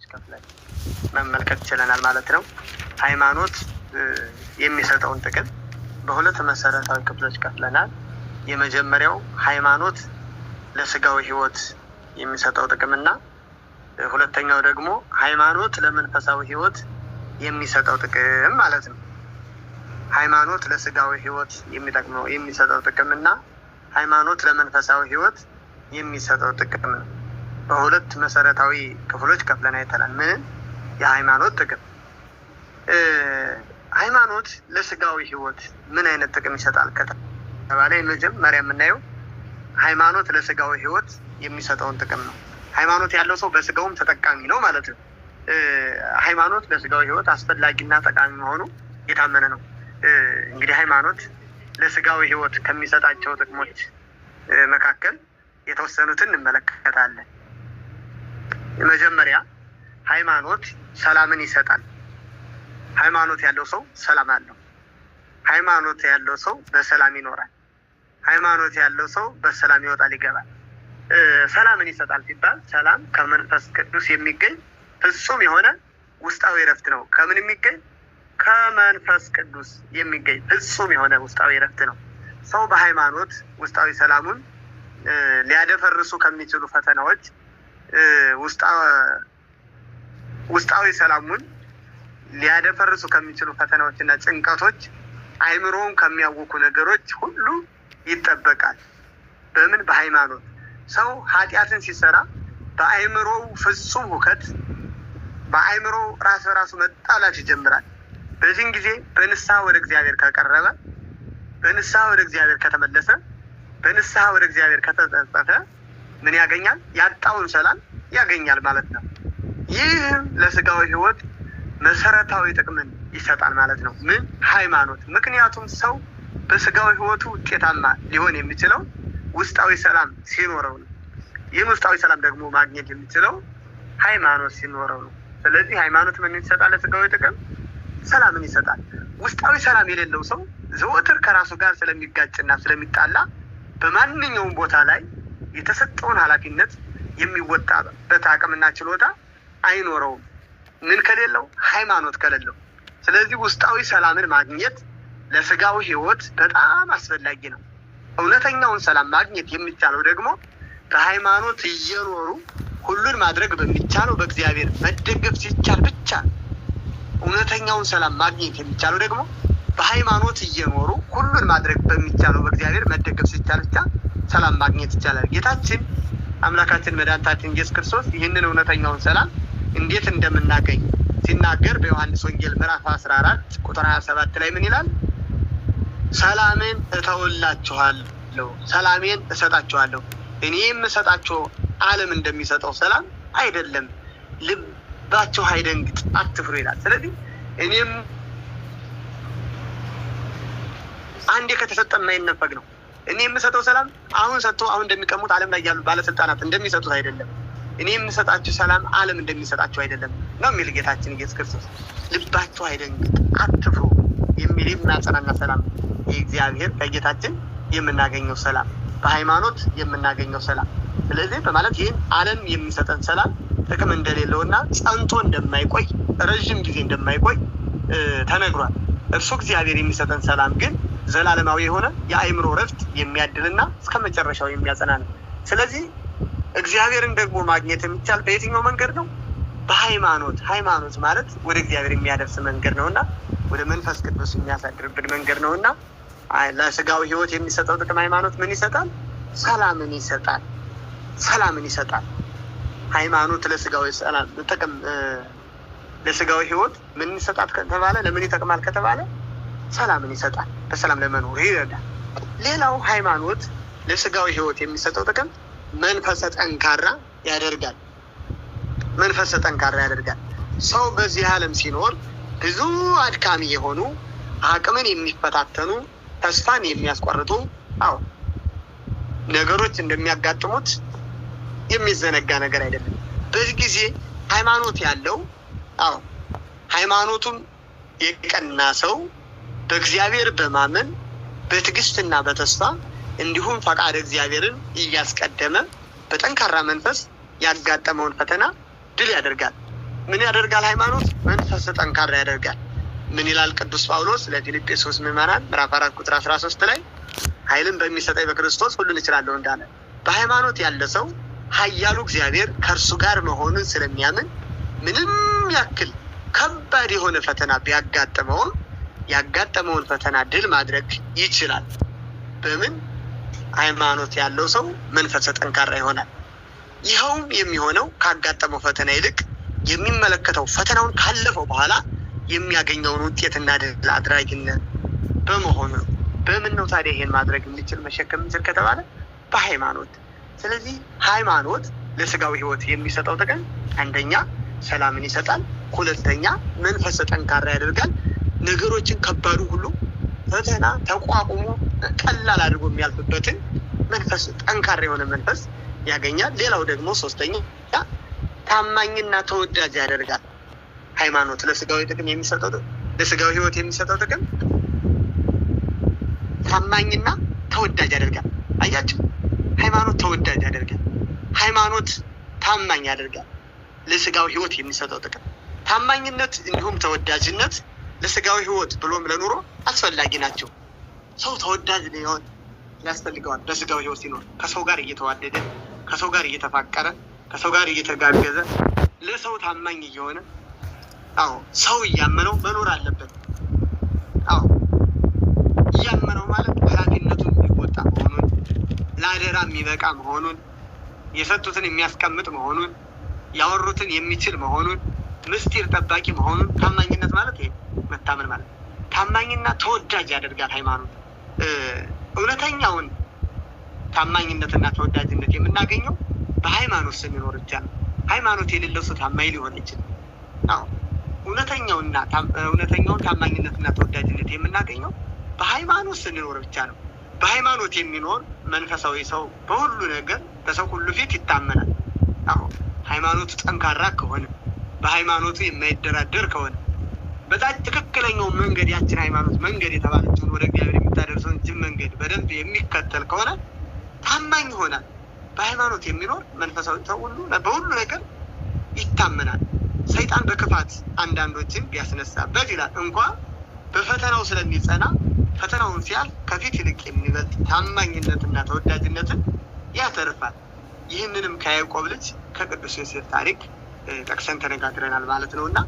ከፍለን መመልከት ችለናል ማለት ነው። ሃይማኖት የሚሰጠውን ጥቅም በሁለት መሰረታዊ ክፍሎች ከፍለናል። የመጀመሪያው ሃይማኖት ለስጋዊ ሕይወት የሚሰጠው ጥቅም እና ሁለተኛው ደግሞ ሃይማኖት ለመንፈሳዊ ሕይወት የሚሰጠው ጥቅም ማለት ነው። ሃይማኖት ለስጋዊ ሕይወት የሚጠቅመው የሚሰጠው ጥቅም እና ሃይማኖት ለመንፈሳዊ ሕይወት የሚሰጠው ጥቅም ነው። በሁለት መሰረታዊ ክፍሎች ከፍለን አይተናል። ምን? የሃይማኖት ጥቅም። ሃይማኖት ለስጋዊ ሕይወት ምን አይነት ጥቅም ይሰጣል ከተባለ የመጀመሪያ የምናየው ሃይማኖት ለስጋዊ ሕይወት የሚሰጠውን ጥቅም ነው። ሃይማኖት ያለው ሰው በስጋውም ተጠቃሚ ነው ማለት ነው። ሃይማኖት ለስጋዊ ሕይወት አስፈላጊና ጠቃሚ መሆኑ የታመነ ነው። እንግዲህ ሃይማኖት ለስጋዊ ሕይወት ከሚሰጣቸው ጥቅሞች መካከል የተወሰኑትን እንመለከታለን። የመጀመሪያ ሃይማኖት ሰላምን ይሰጣል። ሃይማኖት ያለው ሰው ሰላም አለው። ሃይማኖት ያለው ሰው በሰላም ይኖራል። ሃይማኖት ያለው ሰው በሰላም ይወጣል ይገባል። ሰላምን ይሰጣል ሲባል ሰላም ከመንፈስ ቅዱስ የሚገኝ ፍጹም የሆነ ውስጣዊ እረፍት ነው። ከምን የሚገኝ? ከመንፈስ ቅዱስ የሚገኝ ፍጹም የሆነ ውስጣዊ እረፍት ነው። ሰው በሃይማኖት ውስጣዊ ሰላሙን ሊያደፈርሱ ከሚችሉ ፈተናዎች ውስጣዊ ሰላሙን ሊያደፈርሱ ከሚችሉ ፈተናዎች እና ጭንቀቶች አይምሮውን ከሚያውኩ ነገሮች ሁሉ ይጠበቃል። በምን? በሃይማኖት። ሰው ኃጢአትን ሲሰራ በአይምሮው ፍጹም ሁከት፣ በአይምሮው ራስ በራሱ መጣላት ይጀምራል። በዚህን ጊዜ በንስሐ ወደ እግዚአብሔር ከቀረበ፣ በንስሐ ወደ እግዚአብሔር ከተመለሰ፣ በንስሐ ወደ እግዚአብሔር ከተጸጸተ ምን ያገኛል? ያጣውን ሰላም ያገኛል ማለት ነው። ይህም ለስጋዊ ሕይወት መሰረታዊ ጥቅምን ይሰጣል ማለት ነው። ምን? ሃይማኖት። ምክንያቱም ሰው በስጋዊ ሕይወቱ ውጤታማ ሊሆን የሚችለው ውስጣዊ ሰላም ሲኖረው ነው። ይህን ውስጣዊ ሰላም ደግሞ ማግኘት የሚችለው ሃይማኖት ሲኖረው ነው። ስለዚህ ሃይማኖት ምን ይሰጣል? ለስጋዊ ጥቅም ሰላምን ይሰጣል። ውስጣዊ ሰላም የሌለው ሰው ዘወትር ከራሱ ጋር ስለሚጋጭና ስለሚጣላ በማንኛውም ቦታ ላይ የተሰጠውን ኃላፊነት የሚወጣበት አቅምና ችሎታ አይኖረውም። ምን ከሌለው? ሃይማኖት ከሌለው። ስለዚህ ውስጣዊ ሰላምን ማግኘት ለስጋዊ ሕይወት በጣም አስፈላጊ ነው። እውነተኛውን ሰላም ማግኘት የሚቻለው ደግሞ በሃይማኖት እየኖሩ ሁሉን ማድረግ በሚቻለው በእግዚአብሔር መደገፍ ሲቻል ብቻ ነው። እውነተኛውን ሰላም ማግኘት የሚቻለው ደግሞ በሃይማኖት እየኖሩ ሁሉን ማድረግ በሚቻለው በእግዚአብሔር መደገፍ ሲቻል ብቻ ሰላም ማግኘት ይቻላል። ጌታችን አምላካችን መድኃኒታችን ኢየሱስ ክርስቶስ ይህንን እውነተኛውን ሰላም እንዴት እንደምናገኝ ሲናገር በዮሐንስ ወንጌል ምዕራፍ 14 ቁጥር 27 ላይ ምን ይላል? ሰላምን እተውላችኋለሁ፣ ሰላሜን እሰጣችኋለሁ። እኔ የምሰጣችሁ ዓለም እንደሚሰጠው ሰላም አይደለም። ልባችሁ አይደንግጥ፣ አትፍሩ ይላል። ስለዚህ እኔም አንዴ ከተሰጠ የማይነፈግ ነው። እኔ የምሰጠው ሰላም አሁን ሰጥቶ አሁን እንደሚቀሙት ዓለም ላይ ያሉ ባለስልጣናት እንደሚሰጡት አይደለም። እኔ የምሰጣችሁ ሰላም ዓለም እንደሚሰጣችሁ አይደለም ነው የሚል ጌታችን ኢየሱስ ክርስቶስ። ልባችሁ አይደንግጥ፣ አትፍሩ የሚል የሚያጸናና ሰላም የእግዚአብሔር ከጌታችን የምናገኘው ሰላም፣ በሃይማኖት የምናገኘው ሰላም። ስለዚህ በማለት ይህን ዓለም የሚሰጠን ሰላም ጥቅም እንደሌለውና ጸንቶ እንደማይቆይ ረዥም ጊዜ እንደማይቆይ ተነግሯል። እርሱ እግዚአብሔር የሚሰጠን ሰላም ግን ዘላለማዊ የሆነ የአእምሮ እረፍት የሚያድልና እስከ መጨረሻው የሚያጸና ነው። ስለዚህ እግዚአብሔርን ደግሞ ማግኘት የሚቻል በየትኛው መንገድ ነው? በሃይማኖት። ሃይማኖት ማለት ወደ እግዚአብሔር የሚያደርስ መንገድ ነው እና ወደ መንፈስ ቅዱስ የሚያሳድርብን መንገድ ነው እና ለስጋዊ ሕይወት የሚሰጠው ጥቅም ሃይማኖት ምን ይሰጣል? ሰላምን ይሰጣል። ሰላምን ይሰጣል። ሃይማኖት ለስጋዊ ጥቅም ለስጋዊ ሕይወት ምን ይሰጣል ከተባለ፣ ለምን ይጠቅማል ከተባለ ሰላምን ይሰጣል። በሰላም ለመኖር ይረዳል። ሌላው ሃይማኖት ለስጋዊ ሕይወት የሚሰጠው ጥቅም መንፈሰ ጠንካራ ያደርጋል። መንፈሰ ጠንካራ ያደርጋል። ሰው በዚህ ዓለም ሲኖር ብዙ አድካሚ የሆኑ አቅምን የሚፈታተኑ ተስፋን የሚያስቆርጡ አዎ ነገሮች እንደሚያጋጥሙት የሚዘነጋ ነገር አይደለም። በዚህ ጊዜ ሃይማኖት ያለው አዎ ሃይማኖቱም የቀና ሰው በእግዚአብሔር በማመን በትዕግስትና በተስፋ እንዲሁም ፈቃድ እግዚአብሔርን እያስቀደመ በጠንካራ መንፈስ ያጋጠመውን ፈተና ድል ያደርጋል። ምን ያደርጋል? ሃይማኖት መንፈስ ጠንካራ ያደርጋል። ምን ይላል ቅዱስ ጳውሎስ ለፊልጵስዩስ ምዕመናን ምዕራፍ 4 ቁጥር 13 ላይ ኃይልን በሚሰጠኝ በክርስቶስ ሁሉን እችላለሁ እንዳለ፣ በሃይማኖት ያለ ሰው ኃያሉ እግዚአብሔር ከእርሱ ጋር መሆኑን ስለሚያምን ምንም ያክል ከባድ የሆነ ፈተና ቢያጋጥመውም ያጋጠመውን ፈተና ድል ማድረግ ይችላል። በምን? ሃይማኖት ያለው ሰው መንፈሰ ጠንካራ ይሆናል። ይኸውም የሚሆነው ካጋጠመው ፈተና ይልቅ የሚመለከተው ፈተናውን ካለፈው በኋላ የሚያገኘውን ውጤትና ድል አድራጊነት በመሆኑ ነው። በምን ነው ታዲያ ይሄን ማድረግ የሚችል መሸከም የሚችል ከተባለ በሃይማኖት። ስለዚህ ሃይማኖት ለስጋዊ ሕይወት የሚሰጠው ጥቅም አንደኛ ሰላምን ይሰጣል፣ ሁለተኛ መንፈሰ ጠንካራ ያደርጋል። ነገሮችን ከባዱ ሁሉ ፈተና ተቋቁሞ ቀላል አድርጎ የሚያልፍበትን መንፈስ ጠንካራ የሆነ መንፈስ ያገኛል። ሌላው ደግሞ ሶስተኛ ታማኝና ተወዳጅ ያደርጋል። ሃይማኖት ለስጋዊ ጥቅም የሚሰጠው ለስጋዊ ሕይወት የሚሰጠው ጥቅም ታማኝና ተወዳጅ ያደርጋል። አያችሁ፣ ሃይማኖት ተወዳጅ ያደርጋል። ሃይማኖት ታማኝ ያደርጋል። ለስጋዊ ሕይወት የሚሰጠው ጥቅም ታማኝነት እንዲሁም ተወዳጅነት ለስጋዊ ሕይወት ብሎም ለኑሮ አስፈላጊ ናቸው። ሰው ተወዳጅ ሊሆን ያስፈልገዋል። በስጋዊ ሕይወት ሲኖር ከሰው ጋር እየተዋደደ፣ ከሰው ጋር እየተፋቀረ፣ ከሰው ጋር እየተጋገዘ፣ ለሰው ታማኝ እየሆነ፣ አዎ ሰው እያመነው መኖር አለበት። አዎ እያመነው ማለት ኃላፊነቱን የሚወጣ መሆኑን፣ ለአደራ የሚበቃ መሆኑን፣ የሰጡትን የሚያስቀምጥ መሆኑን፣ ያወሩትን የሚችል መሆኑን፣ ምስጢር ጠባቂ መሆኑን። ታማኝነት ማለት ይሄ መታመን ማለት ነው። ታማኝና ተወዳጅ ያደርጋል ሃይማኖት። እውነተኛውን ታማኝነትና ተወዳጅነት የምናገኘው በሃይማኖት ስንኖር ብቻ ነው። ሃይማኖት የሌለው ሰው ታማኝ ሊሆን አይችልም። አዎ እውነተኛውና እውነተኛውን ታማኝነትና ተወዳጅነት የምናገኘው በሃይማኖት ስንኖር ብቻ ነው። በሃይማኖት የሚኖር መንፈሳዊ ሰው በሁሉ ነገር በሰው ሁሉ ፊት ይታመናል። አዎ ሃይማኖቱ ጠንካራ ከሆነ፣ በሃይማኖቱ የማይደራደር ከሆነ፣ በጣም ትክክለኛው መንገድ ያችን ሃይማኖት መንገድ የተባለችውን ወደ እግዚአብሔር የምታደርሰውን ጅም መንገድ በደንብ የሚከተል ከሆነ ታማኝ ይሆናል። በሃይማኖት የሚኖር መንፈሳዊ ሰው ሁሉ በሁሉ ነገር ይታመናል። ሰይጣን በክፋት አንዳንዶችን ቢያስነሳበት ይላል እንኳ በፈተናው ስለሚጸና ፈተናውን ሲያልፍ ከፊት ይልቅ የሚበልጥ ታማኝነትና ተወዳጅነትን ያተርፋል። ይህንንም ከያዕቆብ ልጅ ከቅዱስ ዮሴፍ ታሪክ ጠቅሰን ተነጋግረናል ማለት ነው። እና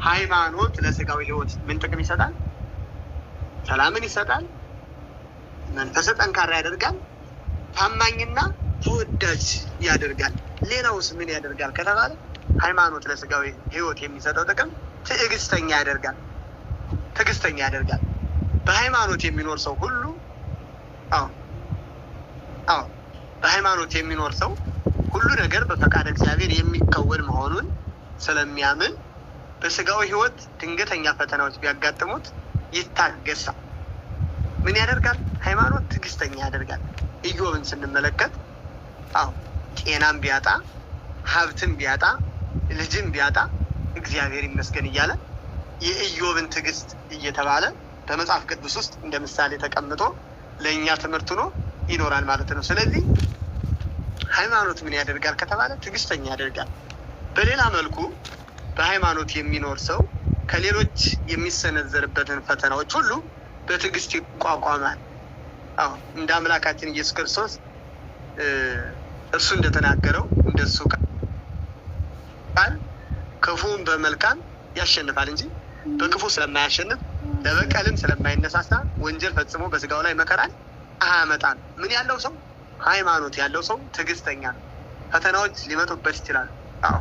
ሃይማኖት ለስጋዊ ሕይወት ምን ጥቅም ይሰጣል? ሰላምን ይሰጣል። መንፈሰ ጠንካራ ያደርጋል። ታማኝና ተወዳጅ ያደርጋል። ሌላውስ ምን ያደርጋል ከተባለ ሃይማኖት ለስጋዊ ሕይወት የሚሰጠው ጥቅም ትዕግስተኛ ያደርጋል። ትዕግስተኛ ያደርጋል። በሃይማኖት የሚኖር ሰው ሁሉ አዎ አዎ በሃይማኖት የሚኖር ሰው ሁሉ ነገር በፈቃድ እግዚአብሔር የሚከወን መሆኑን ስለሚያምን በስጋዊ ሕይወት ድንገተኛ ፈተናዎች ቢያጋጥሙት ይታገሳል። ምን ያደርጋል? ሃይማኖት ትዕግስተኛ ያደርጋል። ኢዮብን ስንመለከት አዎ ጤናም ቢያጣ፣ ሀብትም ቢያጣ፣ ልጅም ቢያጣ እግዚአብሔር ይመስገን እያለ የኢዮብን ትዕግስት እየተባለ በመጽሐፍ ቅዱስ ውስጥ እንደ ምሳሌ ተቀምጦ ለእኛ ትምህርት ሆኖ ይኖራል ማለት ነው። ስለዚህ ሃይማኖት ምን ያደርጋል ከተባለ ትዕግስተኛ ያደርጋል። በሌላ መልኩ በሃይማኖት የሚኖር ሰው ከሌሎች የሚሰነዘርበትን ፈተናዎች ሁሉ በትዕግስት ይቋቋማል። አዎ እንደ አምላካችን ኢየሱስ ክርስቶስ እርሱ እንደተናገረው እንደሱ ቃል ክፉን በመልካም ያሸንፋል እንጂ በክፉ ስለማያሸንፍ ለበቀልም ስለማይነሳሳ ወንጀል ፈጽሞ በስጋው ላይ መከራን አያመጣም። ምን ያለው ሰው? ሃይማኖት ያለው ሰው ትዕግስተኛ ነው። ፈተናዎች ሊመጡበት ይችላሉ። አዎ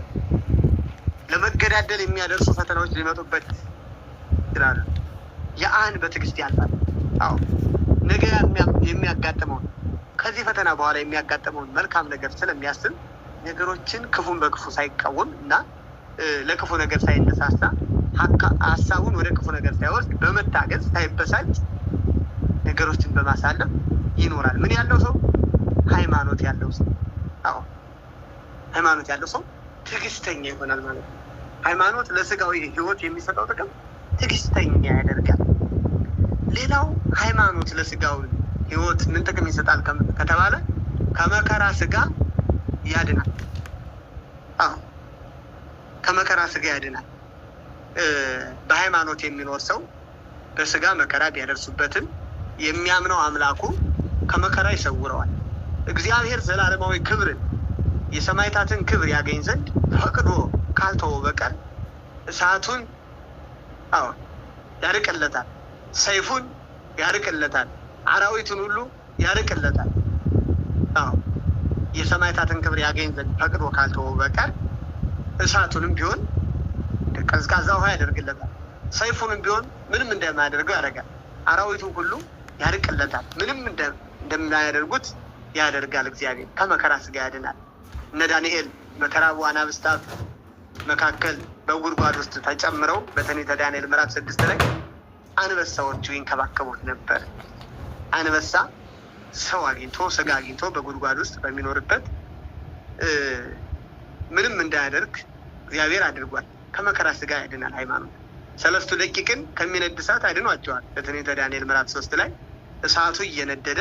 ለመገዳደል የሚያደርሱ ፈተናዎች ሊመጡበት ይችላሉ። ያን በትዕግስት ያልፋል። አዎ ነገ የሚያጋጥመውን ከዚህ ፈተና በኋላ የሚያጋጥመውን መልካም ነገር ስለሚያስብ ነገሮችን ክፉን በክፉ ሳይቃወም እና ለክፉ ነገር ሳይነሳሳ ሀሳቡን ወደ ክፉ ነገር ሳይወስድ በመታገዝ ሳይበሳጭ ነገሮችን በማሳለፍ ይኖራል። ምን ያለው ሰው? ሃይማኖት ያለው ሰው። አዎ ሃይማኖት ያለው ሰው ትዕግስተኛ ይሆናል ማለት ነው። ሃይማኖት ለስጋዊ ሕይወት የሚሰጠው ጥቅም ትዕግስተኛ ያደርጋል። ሌላው ሃይማኖት ለስጋዊ ሕይወት ምን ጥቅም ይሰጣል ከተባለ ከመከራ ስጋ ያድናል። አዎ ከመከራ ስጋ ያድናል። በሃይማኖት የሚኖር ሰው በስጋ መከራ ቢያደርሱበትም የሚያምነው አምላኩ ከመከራ ይሰውረዋል። እግዚአብሔር ዘላለማዊ ክብርን የሰማዕታትን ክብር ያገኝ ዘንድ ፈቅዶ ካልተወው በቀር እሳቱን አዎ ያርቅለታል፣ ሰይፉን ያርቅለታል፣ አራዊቱን ሁሉ ያርቅለታል። አዎ የሰማዕታትን ክብር ያገኝ ዘንድ ፈቅዶ ካልተወው በቀር እሳቱንም ቢሆን ቀዝቃዛ ውሃ ያደርግለታል። ሰይፉንም ቢሆን ምንም እንደማያደርገው ያደርጋል። አራዊቱን ሁሉ ያርቅለታል፣ ምንም እንደማያደርጉት ያደርጋል። እግዚአብሔር ከመከራ ስጋ ያድናል። እነ ዳንኤል በተራቡ አናብስት አፍ መካከል በጉድጓድ ውስጥ ተጨምረው በትንቢተ ዳንኤል ምዕራፍ 6 ላይ አንበሳዎቹ ይንከባከቡት ነበር። አንበሳ ሰው አግኝቶ ስጋ አግኝቶ በጉድጓድ ውስጥ በሚኖርበት ምንም እንዳያደርግ እግዚአብሔር አድርጓል። ከመከራ ስጋ ያድናል ሃይማኖት። 3 ደቂቅን ከሚነድ እሳት አድኗቸዋል። በትንቢተ ዳንኤል ምዕራፍ 3 ላይ እሳቱ እየነደደ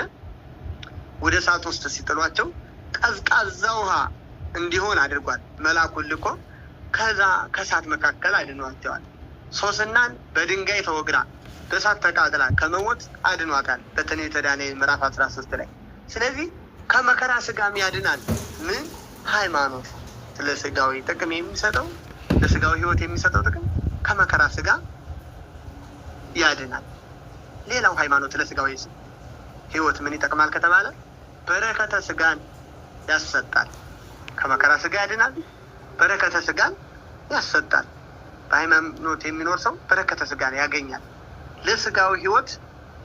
ወደ እሳቱ ውስጥ ሲጥሏቸው ቀዝቃዛ ውሃ እንዲሆን አድርጓል። መልአኩን ልኮ ከዛ ከእሳት መካከል አድኗቸዋል። ሶስናን በድንጋይ ተወግራ በእሳት ተቃጥላ ከመሞት አድኗታል። በትንቢተ ዳንኤል ምዕራፍ 13 ላይ። ስለዚህ ከመከራ ስጋም ያድናል። ምን ሃይማኖት ለስጋዊ ጥቅም የሚሰጠው ለስጋዊ ሕይወት የሚሰጠው ጥቅም ከመከራ ስጋ ያድናል። ሌላው ሃይማኖት ለስጋዊ ሕይወት ምን ይጠቅማል ከተባለ በረከተ ስጋን ያሰጣል። ከመከራ ስጋ ያድናል፣ በረከተ ስጋን ያሰጣል። በሃይማኖት የሚኖር ሰው በረከተ ስጋን ያገኛል። ለስጋዊ ሕይወት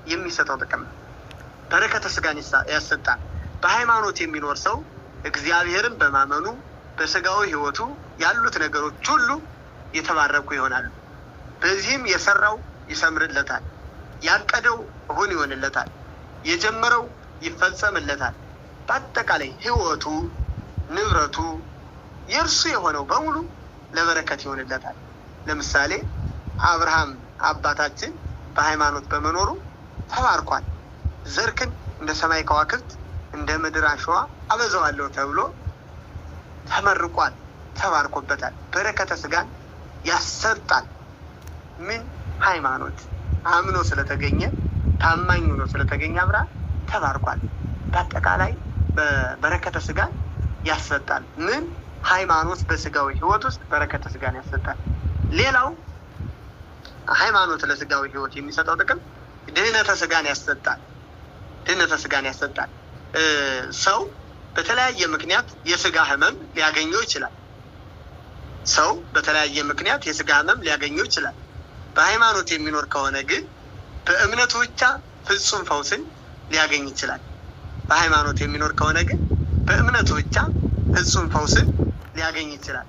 የሚሰጠው ጥቅም በረከተ ስጋን ያሰጣል። በሃይማኖት የሚኖር ሰው እግዚአብሔርን በማመኑ በስጋዊ ሕይወቱ ያሉት ነገሮች ሁሉ የተባረኩ ይሆናሉ። በዚህም የሰራው ይሰምርለታል፣ ያቀደው እውን ይሆንለታል፣ የጀመረው ይፈጸምለታል። በአጠቃላይ ሕይወቱ፣ ንብረቱ፣ የእርሱ የሆነው በሙሉ ለበረከት ይሆንለታል። ለምሳሌ አብርሃም አባታችን በሃይማኖት በመኖሩ ተባርኳል። ዘርክን እንደ ሰማይ ከዋክብት እንደ ምድር አሸዋ አበዛዋለሁ ተብሎ ተመርቋል፣ ተባርኮበታል። በረከተ ስጋን ያሰጣል። ምን ሃይማኖት አምኖ ስለተገኘ ታማኝ ሆኖ ስለተገኘ አብርሃም ተባርኳል። በአጠቃላይ በረከተ ስጋን ያሰጣል። ምን ሃይማኖት በስጋዊ ሕይወት ውስጥ በረከተ ስጋን ያሰጣል። ሌላው ሃይማኖት ለስጋዊ ሕይወት የሚሰጠው ጥቅም ድህነተ ስጋን ያሰጣል። ድህነተ ስጋን ያሰጣል። ሰው በተለያየ ምክንያት የስጋ ሕመም ሊያገኘው ይችላል። ሰው በተለያየ ምክንያት የስጋ ሕመም ሊያገኘው ይችላል። በሃይማኖት የሚኖር ከሆነ ግን በእምነቱ ብቻ ፍጹም ፈውስን ሊያገኝ ይችላል። በሃይማኖት የሚኖር ከሆነ ግን በእምነቱ ብቻ ፍጹም ፈውስን ሊያገኝ ይችላል።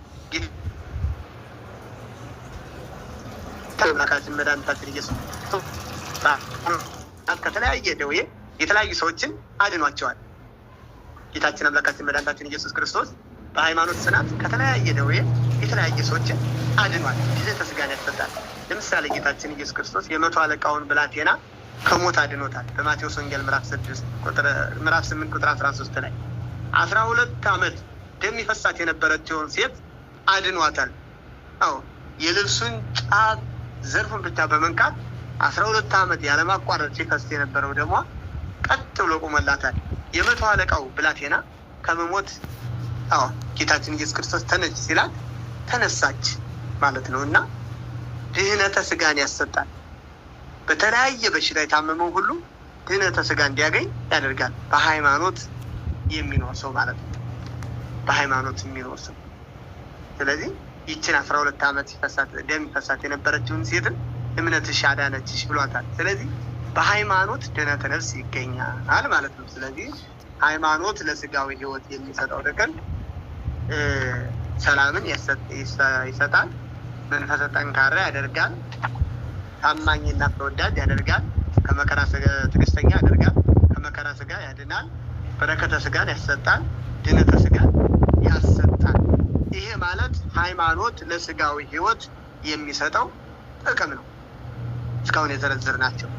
አምላካችን መድኃኒታችን ኢየሱስ ከተለያየ ደዌ የተለያዩ ሰዎችን አድኗቸዋል። ጌታችን አምላካችን መድኃኒታችን ኢየሱስ ክርስቶስ በሃይማኖት ጽናት ከተለያየ ደዌ የተለያየ ሰዎችን አድኗል። ድኅነተ ሥጋን ያሰጣል። ለምሳሌ ጌታችን ኢየሱስ ክርስቶስ የመቶ አለቃውን ብላቴና ከሞት አድኖታል። በማቴዎስ ወንጌል ምዕራፍ 8 ቁጥር 13 ላይ 12 ዓመት ደም ይፈሳት የነበረችውን ሴት አድኗታል። አዎ የልብሱን ጫፍ ዘርፉን ብቻ በመንካት 12 ዓመት ያለማቋረጥ ሲፈስ የነበረው ደሟ ቀጥ ብሎ ቆሞላታል። የመቶ አለቃው ብላቴና ከመሞት አዎ ጌታችን ኢየሱስ ክርስቶስ ተነች ሲላት ተነሳች ማለት ነው። እና ድህነተ ስጋን ያሰጣል። በተለያየ በሽታ የታመመው ሁሉ ድህነተ ስጋ እንዲያገኝ ያደርጋል። በሃይማኖት የሚኖር ሰው ማለት ነው። በሃይማኖት የሚኖር ሰው። ስለዚህ ይችን 12 ዓመት ደም ይፈሳት የነበረችውን ሴትን እምነትሽ አዳነችሽ ብሏታል። ስለዚህ በሃይማኖት ድህነተ ነፍስ ይገኛል ማለት ነው። ስለዚህ ሃይማኖት ለስጋዊ ሕይወት የሚሰጠው ጥቅም ሰላምን ይሰጣል፣ መንፈሰ ጠንካራ ያደርጋል፣ ታማኝና ተወዳጅ ያደርጋል፣ ከመከራ ትዕግስተኛ ያደርጋል፣ ከመከራ ስጋ ያድናል፣ በረከተ ስጋን ያሰጣል፣ ድህነተ ስጋን ያሰጣል። ይሄ ማለት ሃይማኖት ለስጋዊ ሕይወት የሚሰጠው ጥቅም ነው። እስካሁን የዘረዘርናቸው።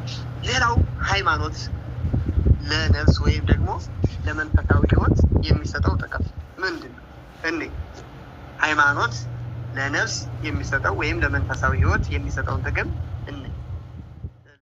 ሌላው ሃይማኖት ለነፍስ ወይም ደግሞ ለመንፈሳዊ ሕይወት የሚሰጠው ጥቅም ምንድን ነው? እኔ ሃይማኖት ለነፍስ የሚሰጠው ወይም ለመንፈሳዊ ሕይወት የሚሰጠውን ጥቅም እኔ።